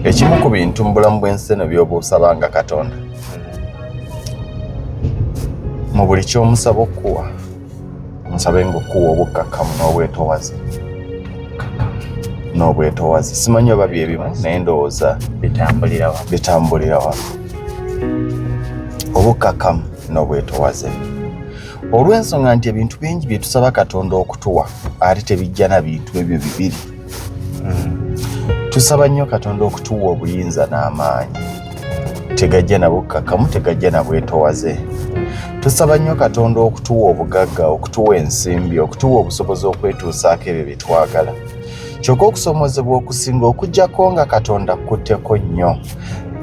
Ekimu ku bintu mu bulamu bw'ensi eno by'oba osabanga Katonda, mu buli ky'omusaba okukuwa, musabe nga okukuwa obukkakkamu n'obwetowaze n'obwetowaze. Simanyi oba bye bimu, naye ndowooza bitambulira wamu. Bitambulira wamu, obukkakkamu n'obwetowaze, olw'ensonga nti ebintu bingi bye tusaba Katonda okutuwa ate tebijja na bintu ebyo bibiri. Tusaba nnyo Katonda okutuwa obuyinza n'amaanyi, tegajja na bukkakkamu, tegajja na bwetowaze. Tusaba nnyo Katonda okutuwa obugagga, okutuwa ensimbi, okutuwa obusobozi okwetuusaako ebyo bye twagala. Kyokka okusoomozebwa okusinga, okuggyako nga Katonda kutteko nnyo,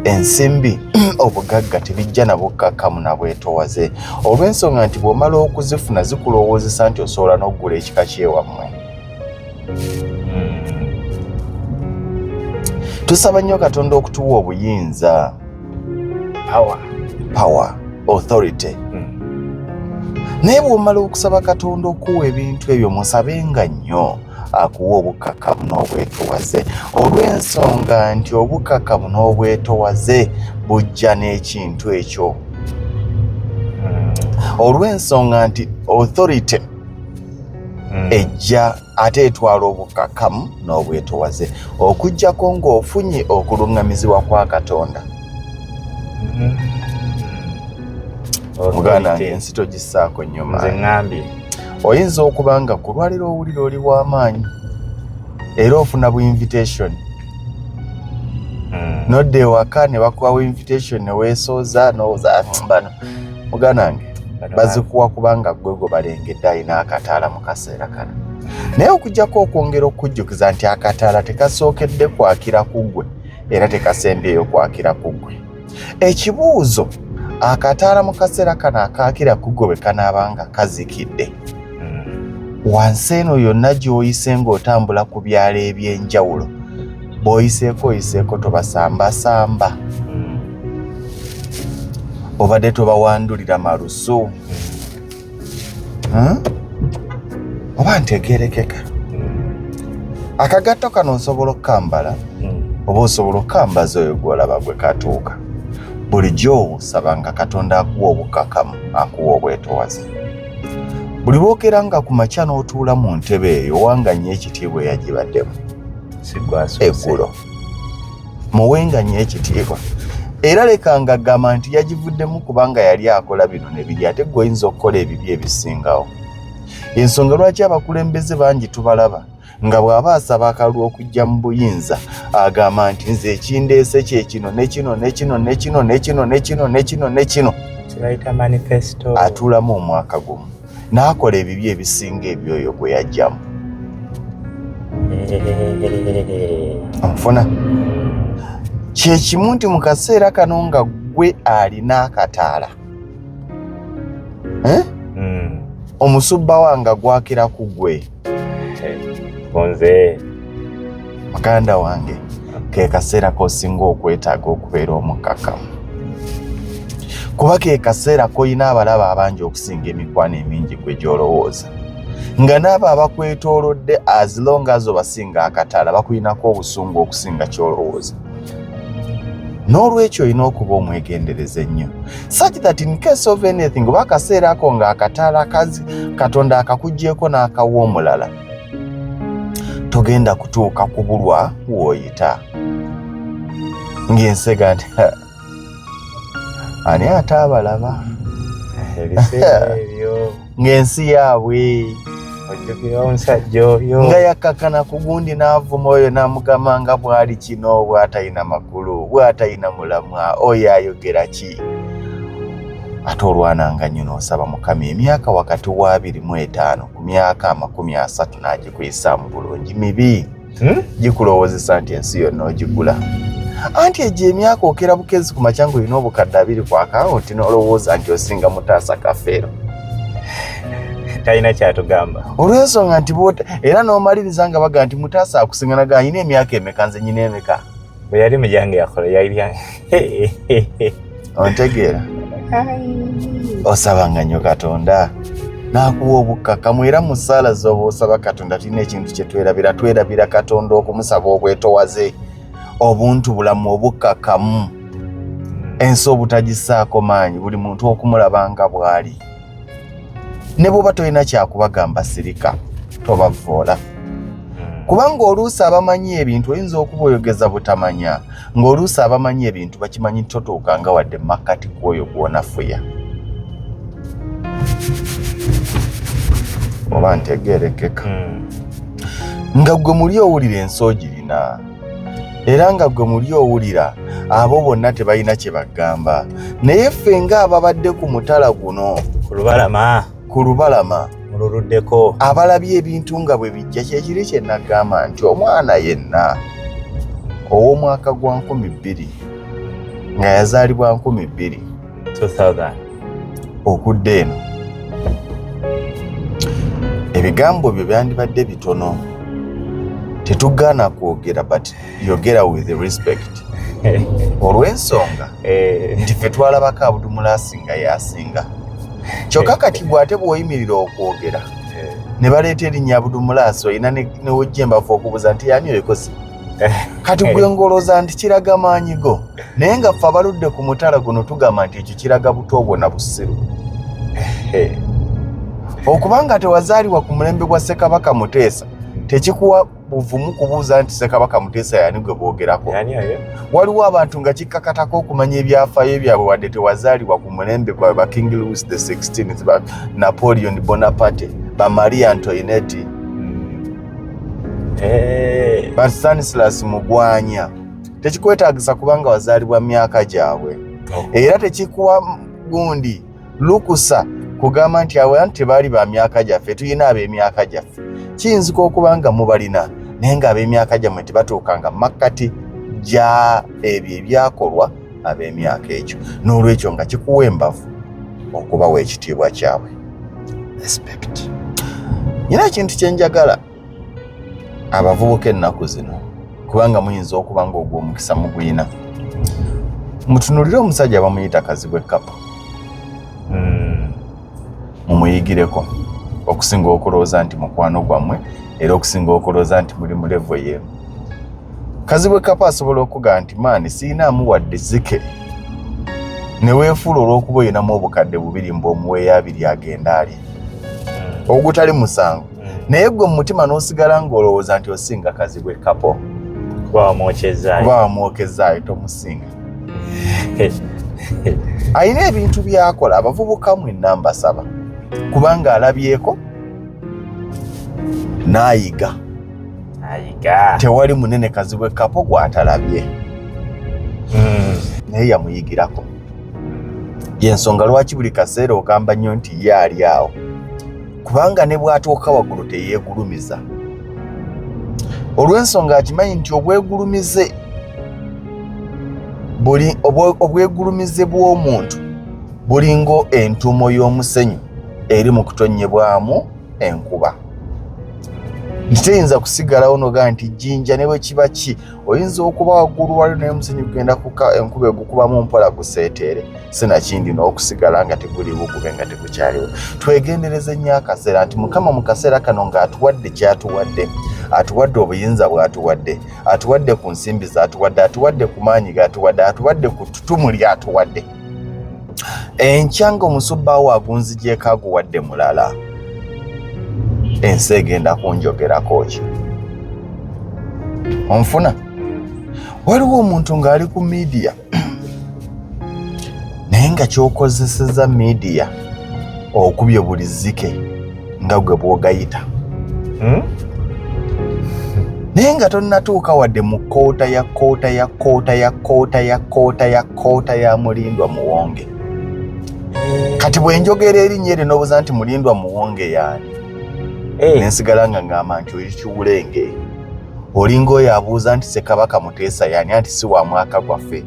ensimbi, obugagga tebijja na bukkakkamu na bwetowaze, olw'ensonga nti bw'omala okuzifuna zikulowoozesa nti osobola n'okugula ekika kyewammwe. Tusaba nnyo Katonda okutuwa obuyinza, power, power, authority, naye bw'omala okusaba Katonda okuwa ebintu ebyo, musabenga nnyo akuwa obukkakkamu n'obwetowaze, olw'ensonga nti obukkakkamu n'obwetowaze bujja n'ekintu ekyo, olw'ensonga nti authority ejja ate etwala obukkakkamu n'obwetowaze, okuggyako ng'ofunye okuluŋŋamizibwa kwa Katonda. Muganda wange, ensi togissaako nnyo Nze maanyi. Ŋŋambye. Oyinza okuba nga ku lwaliro owulira oli w'amaanyi era ofuna bu invitation, nodda ewaka ne bakuwawo invitation ne weesooza nowooza, "Ah, bano muganda wange Bano bazikuwa kubanga gwe gwe balengedde alina akataala mu kaseera kano." Naye okuggyako okwongera okukujjukiza nti akataala tekasookedde kwakira ku ggwe era tekasembyeyo kwakira ku ggwe. Ekibuuzo, akataala mu kaseera kano akaakira ku ggwe bwe kanaaba nga kazikidde, wansi eno yonna gy'oyise ng'otambula ku byalo eby'enjawulo, bw'oyiseeko oyiseeko tobasambasamba, obadde tobawandulira malusu. Oba ntegerekeka? Akagatto kano osobola okukambala oba osobola okukambaza oyo gw'olaba gwe katuuka. Bulijjo osaba nga Katonda akuwa obukkakkamu, akuwa obwetowaze. Buli lwokera nga ku makya n'otuula mu ntebe eyo, owanga nnyo ekitiibwa eyagibaddemu Sigwasoose. eggulo. Muwenga nnyo ekitiibwa, era lekanga gamba nti yagivuddemu kubanga yali akola bino ne biri, ate gwe oyinza okukola ebibi ebisingawo. Ensonga lwaki abakulembeze bangi tubalaba nga bw'aba asaba akalulu okujja mu buyinza, agamba nti, "Nze ekindeese kye kino ne kino ne kino ne kino ne kino ne kino ne kino ne kino." Kibayita manifesto. Atuulamu omwaka gumu n'akola ebibi ebisinga ebyoyo gwe yajjamu. Onfuna? Kyekimu nti mu kaseera kano nga gwe alina akataala, eh? Omusubba wange gwakira ku gwe. Nze. Muganda wange, ke kaseera k'osinga okwetaaga okubeera omukkakkamu, kuba ke kaseera k'olina abalaba abangi okusinga emikwano emingi gwe gy'olowooza, nga n'abo abakwetoolodde, as long as obasinga akataala, bakulinako obusungu okusinga ky'olowooza. N'olwekyo olina okuba omwegendereza ennyo, such that in case of anything, oba akaseera ako ng'akataala kazi Katonda akakugyeko n'akawa omulala, togenda kutuuka kubulwa w'oyita ng'ensega nti, "Ani ate abalaba?" Ebiseera ebyo. Ng'ensi yaabwe. Ojjukira omusajja oyo. Nga yakkakana ku gundi n'avuma oyo, n'amugamba nga bw'ali kino, bw'atalina makulu, bw'atalina mulamwa, oyo ayogera ki? Ate olwananga nnyo n'osaba Mukama emyaka wakati wa 25 ku myaka 30 n'agikuyisaamu bulungi. Mibi gikulowoozesa nti ensi yonna ogigula, anti egyo emyaka okera bukezi ku makya ng'olina obukadde 20 ku akawunti, n'olowooza nti osinga Mutaasa Kafeero. Talina kyatugamba. Olw'ensonga nti bwota era n'omaliriza nga baga nti Mutaasa akusinga, naga alina emyaka emeka, nze nyina emeka? Bwe yali mujange yakola yali. Ontegeera? Osabanga nnyo Katonda n'akuwa obukkakkamu, era mu ssaala z'oba osaba Katonda, tulina ekintu kye twerabira. Twerabira Katonda okumusaba obwetowaze. Obuntu bulamu obukkakkamu, ensi obutagisaako maanyi, buli muntu okumulaba nga bw'ali. Ne bw'oba tolina kyakubagamba sirika, tobavvoola. Kubanga oluusi abamanyi ebintu oyinza okuba oyogeza butamanya, ng'oluusi abamanyi ebintu bakimanyi nti totuukanga wadde mu makkati gw'oyo gw'onafuya. Oba ntegeerekeka. Nga ggwe muli owulira ensi ogirina, era nga ggwe muli owulira abo bonna tebalina kye bagamba, naye ffe ng'ababadde ku mutala guno ku lubalama, ku lubalama mululuddeko, abalabye ebintu nga bwe bijja, kyekiri kye nagamba nti omwana yenna ow'omwaka gwa 2000 nga yazaalibwa 2000 2000 okudda eno, ebigambo byo byandibadde bitono. Tetugaana kwogera, but yogera with respect, olw'ensonga nti ffe twalabako Abudumulasi nga yasinga. Kyokka kati gwe ate bw'oyimirira okwogera ne baleeta erinnya Abudumulasi, olina newojja embavu okubuuza nti yani oyo? Kati gwe ng'olowooza nti kiraga maanyi go, naye nga ffe abaludde ku mutala guno tugamba nti ekyo kiraga buto bwo na busiru. Okubanga tewazaalibwa ku mulembe gwa Ssekabaka Muteesa tekikuwa buvumu kubuuza nti Ssekabaka Muteesa yani gwe boogerako. Yani oyo? Waliwo abantu nga kikkakatako okumanya ebyafaayo byabwe wadde tewazaalibwa ku mulembe gwabwe, ba King Louis the 16th, ba Napoleon Bonaparte, ba Maria Antoinette, ba Stanislas Mugwanya. Tekikwetaagisa kubanga wazaalibwa myaka gyabwe, era tekikuwa gundi lukusa kugamba nti abo anti tebaali ba myaka gyaffe, tulina ab'emyaka gyaffe. Kiyinzika okuba nga mubalina, naye ng'ab'emyaka gyammwe tebatuukanga makkati gya ebyo ebyakolwa ab'emyaka egyo. N'olwekyo nga kikuwa embavu okubawa ekitiibwa kyabwe, respect. Nyina ekintu kye njagala abavubuka ennaku zino, kubanga muyinza okuba nga ogw'omukisa mugwina. Mutunulire omusajja bamuyita Kazibwe Kapo, mumuyigireko okusinga okulowooza nti mukwano gwammwe, era okusinga okulowooza nti muli mu level y'emu. Kazibwe Kapo asobola okugamba nti maani siinaamu wadde zike, ne weefuula olw'okuba olinamu obukadde 2 mbw'omuweeyo 2 agenda alye, ogutali musango, naye gwe mu mutima n'osigala ng'olowooza nti osinga Kazibwe Kapo. Kuba wamwokyezaayo. Kuba wamwokezaayo, tomusinga. Alina ebintu byakola. Abavubuka mwenna mbasaba, kubanga alabyeko n'ayiga. Ayiga. Tewali munene Kazibwe Kapo gw'atalabye, naye yamuyigirako. Yensonga lwaki buli kaseera ogamba nnyo nti ye ali awo, kubanga ne bw'atuuka waggulu teyeegulumiza, olw'ensonga akimanyi nti obwegulumize buli obwegulumize bw'omuntu bulinga entuumo y'omusenyu eri mu kutonnyebwamu enkuba, nti teyinza kusigalawo. Nogaa nti jjinja ne bwe kiba ki, oyinza okuba waggulu wali, naye omusenyu gugenda kuka, enkuba egukubamu mpola guseeteere, sinakindi n'okusigala nga teguliwo, gube nga tegukyaliwo. Twegendereze nnyo akaseera nti Mukama mu kaseera kano ng'atuwadde kyatuwadde, atuwadde obuyinza bw'atuwadde, atuwadde ku nsimbi z'atuwadde, atuwadde ku maanyi g'atuwadde, atuwadde ku ttutumu ly'atuwadde. Enkya nga omusubbaawo agunzigyeko aguwadde mulala, ensi egenda kunjogerako ki? Onfuna? Waliwo omuntu ng'ali ku media, naye nga kyokozeseza media okubye buli zike nga gwe bw'ogayita, Naye nga tonnatuuka wadde mu koota ya koota ya koota ya koota ya koota ya koota ya Mulindwa Muwonge. Kati bwe njogera erinnya eryo n'obuuza nti Mulindwa Muwonge yaani, nensigala nga ngamba nti oli kiwulenge, olinga oyo abuuza nti Ssekabaka Muteesa yaani, anti si wa mwaka gwaffe.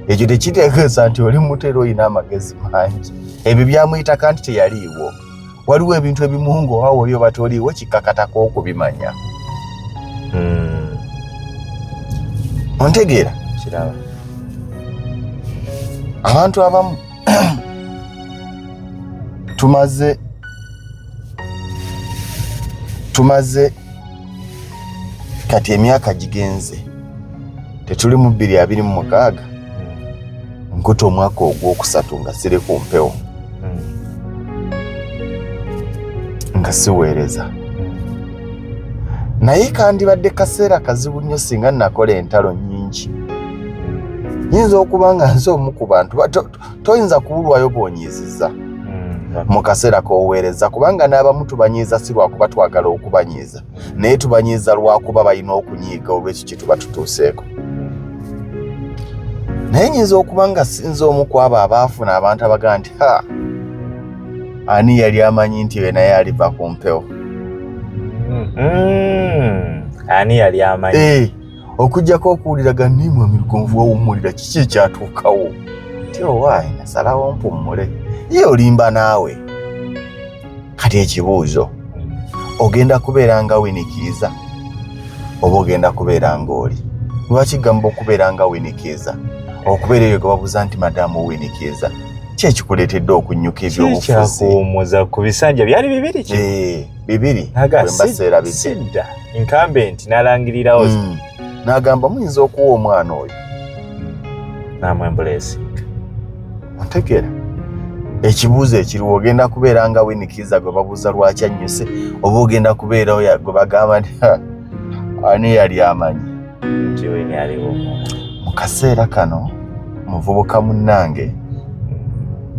Ekyo tekitegeeza nti oli muto era olina amagezi mangi. Ebyo byamuyitako nti teyaliiwo. Waliwo ebintu ebimu ng'oba oli oba toliiwo kikkakatako okubimanya. Ontegeera? Kiraba. Abantu abamu tumaze kati emyaka gigenze Tetuli mu 2026. Nkuta omwaka ogwokusatu nga siri ku mpewo, nga siweereza. Naye kandibadde kaseera kazibu nnyo singa nakola entalo nnyingi. Nyinza okuba nga nze omu ku bantu toyinza kubulwayo bw'onyiizizza mu kaseera k'oweereza, kubanga n'abamu tubanyiiza si lwakuba twagala okubanyiiza, naye tubanyiiza lwakuba balina okunyiiga olw'ekyo kye tuba tutuuseeko. Naye nyinza okuba nga sinza omu ku abo abaafuna abantu abagaa nti ha, ani yali amanyi nti oyo naye aliva ku mpewo? Ani yali amanyi? Okuggyako okuwulira ga nimwami Lugonvu wawummulira, kiki ekyatuukawo? Ti owaayi, nasalawo mpummule. Ye olimba naawe. Kati ekibuuzo, ogenda kubeera nga Winikiiza oba ogenda kubeera ng'oli? Lwaki gamba okubeera nga Winikiiza? Okubeera eyo gwe babuuza nti madamu Winikiiza, ki ekikuleetedde okunyuka ebyobufuzi? Kyakuwummuza ku bisanja byali bibiri ki? 2 Aga, bwe mba seerabidde. Sidda incumbent n'alangirirawo. N'agamba muyinza okuwa omwana oyo. N'amwembulesinga. Ontegeera? Ekibuuzo ekiriwo, ogenda kubeera nga Winikiiza gwe babuuza lwaki annyuse, oba ogenda kubeera oyo gwe bagamba nti ha, ani yali amanyi nti Wini aliwummula? Mu kaseera kano muvubuka munnange,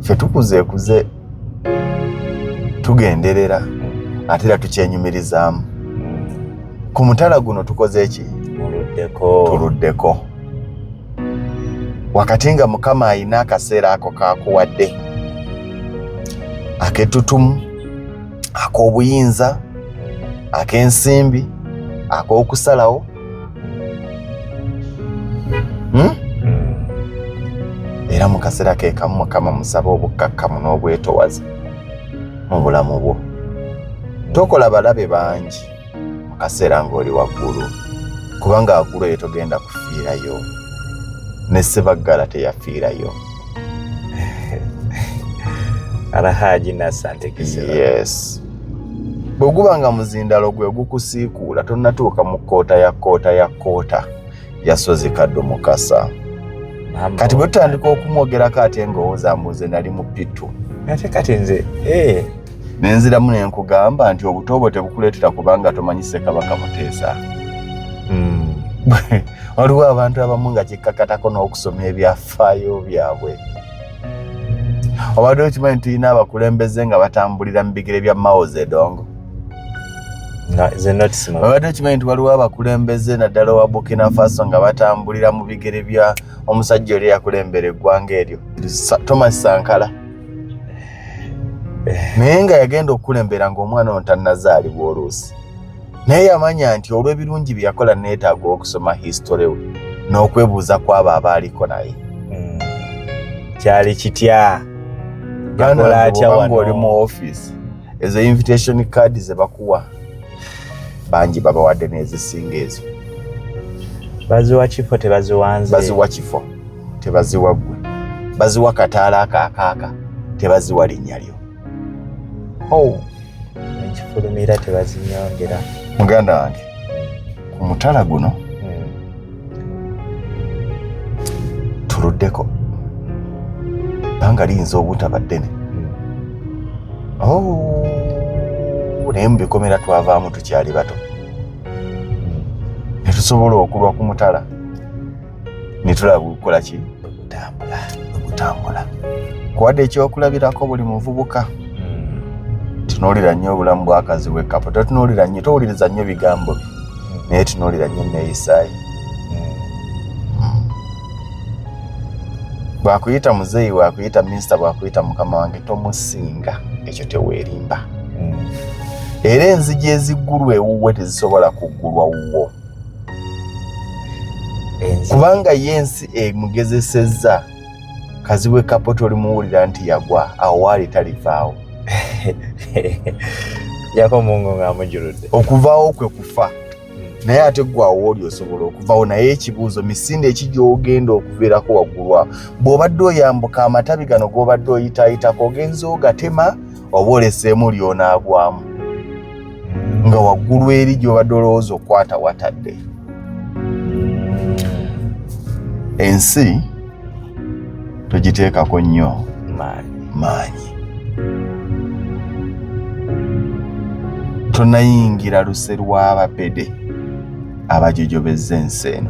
ffe tukuzeekuze tugenderera, ate era tukyenyumirizaamu. Ku mutala guno tukoze ki? Muluddeko. Tuluddeko. Wakati nga Mukama ayina akaseera ako kakuwadde ak'ettutumu, ak'obuyinza, ak'ensimbi, ak'okusalawo, Era mu kaseera ke kamu Mukama musabe obukkakkamu n'obwetowaze mu bulamu bwo. Tokola balabe bangi mu kaseera ng'oli waggulu, kubanga waggulu eyo togenda kufiirayo. Ne Ssebaggala teyafiirayo. Alhaji Nasante Kisera. Yes. Bwe guba nga muzindalo gwe gukusiikuula, tonnatuuka mu kkoota ya kkoota ya kkoota ya Ssozi Kaddu Mukasa. Mama. Kati bwe tutandika okumwogerako ate ng'owooza mbu nze nali mu P2. Ate kati nze, Ne nziramu ne nkugamba nti obuto bwo tebukuleetera kubanga tomanyi Ssekabaka Muteesa. Waliwo abantu abamu nga kikkakatako n'okusoma ebyafaayo byabwe. Obadde okimanyi nti tulina abakulembeze nga batambulira mu bigere bya Mao Zedong? Nga ze notice no. Obadde okimanyi nti waliwo abakulembeze naddala owa Burkina Faso nga batambulira mu bigere bya omusajja oli eyakulembera eggwanga eryo, Thomas Sankara. Naye nga yagenda okukulembera ng'omwana ono tannazaalibwa oluusi. Naye yamanya nti olw'ebirungi bye yakola neetaaga okusoma history we n'okwebuuza kw'abo abaaliko naye. Kyali kitya? Ganda Yakola atya bw'oba wano? ng'oli mu office, ezo invitation card ze bakuwa bangi babawadde n'ezisinga ezo. Baziwa kifo tebaziwanze. Baziwa kifo tebaziwa ggwe, baziwa kataala ako akaaka, tebaziwa linnya lyo. Oh. Ekifulumira tebazinyongera. Muganda wange, ku mutala guno tuluddeko, bbanga liyinza obutaba ddene. Oh, naye mu bikomera twavaamu tukyali bato, ne tusobola okulwa ku mutala ne tulaba gukola ki? Okutambula. Okutambula. Kuwadde ekyokulabirako buli muvubuka. Tunuulira nnyo obulamu bw'akazi bw'ekkapo. Totunuulira nnyo, towuliriza nnyo bigambo bye, naye tunuulira nnyo enneeyisaayo. Bw'akuyita muzeeyi, bw'akuyita minisita, bw'akuyita mukama wange, tomusinga. Ekyo teweerimba. Era enzigi eziggulwa ewuwe tezisobola kuggulwa wuwo. Kubanga ye ensi emugezesezza. Kazibwe Kapo tolimuwulira nti yagwa, awo waali talivaawo. Yako Mungu ng'amujuludde. Okuvaawo kwe kufa. Naye ate ggwe awo oli osobola okuvawo, naye ekibuuzo misinde eki gy'ogenda okuviirako waggulu awo? Bw'obadde oyambuka amatabi gano g'obadde oyitaayitako, ogenze ogatema oba oleseemu ly'onaagwamu? Nga waggulu eri gy'obadde olowooza okukwata watadde. Ensi togiteekako nnyo maanyi. Tonayingira luse lw'abapede abajojobezza ensi eno.